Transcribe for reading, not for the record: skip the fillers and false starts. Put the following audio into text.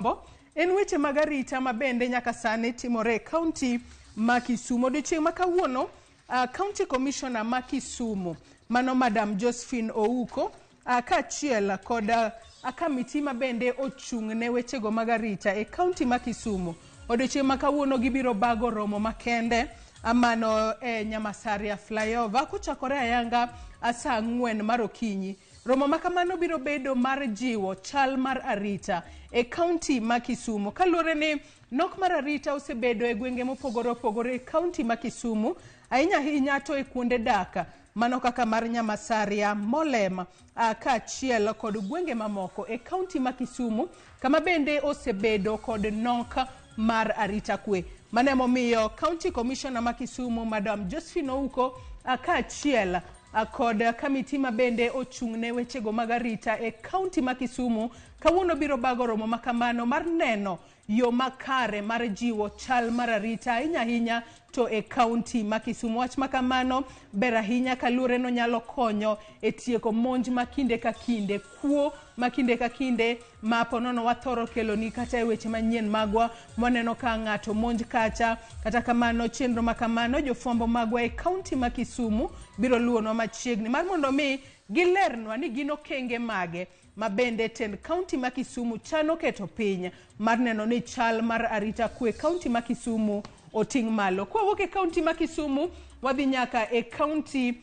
Bo en weche mag arita ma bende nyaka sani timore e kaunti ma Kisumu. Odiochieng' ma kawuono, County Commissioner ma Kisumu, mano Madam Josephine Ouko, kaachiel kod kamiti ma bende ochung' ne wechego mag arita e kaunti ma Kisumu. Odiochieng' ma kawuono gibiro bago romo makende mano e Nyamasaria Flyover kochakore ayanga saa 4 mar okinyi. Romo ma kamano biro bedo mar jiwo chal mar arita e kaunti ma Kisumu. Kaluwore ni nok mar arita osebedo e gwenge mopogore opogore e kaunti ma Kisumu, ahinya ahinya to e kuonde dak mano kaka mar Nyamasaria, Molem kaachiel kod gwenge mamoko e kaunti ma Kisumu, kama bende osebedo kod nok mar arita kwe. Mano emomiyo County Commissioner ma Kisumu, Madam Josephine Ouko, kaachiel kod kamiti ma bende ochung' ne wechego mag arita e kaunti ma Kisumu kawuono biro bago romo ma kamano mar neno yo makare mar jiwo chal mar arita ahinya ahinya to e kaunti ma Kisumu. Wach ma kamano ber ahinya kaluwore ni onyalo konyo e tieko monj ma kinde ka kinde, kuo ma kinde ka kinde ma ponono wathoro keloni kata e weche manyien magwa mwaneno ka ng'ato monj kacha. Kata kamano chenro ma kamano jofwambo magwa e kaunti ma Kisumu biro luwonwa machiegni mar mondo mi gilernwa ni gin okenge mage ma bende tend kaunti ma Kisumu chano keto piny mar neno ni chal mar arita kwe kaunti ma Kisumu oting' malo. Kwawuok e kaunti ma Kisumu, wadhi nyaka e kaunti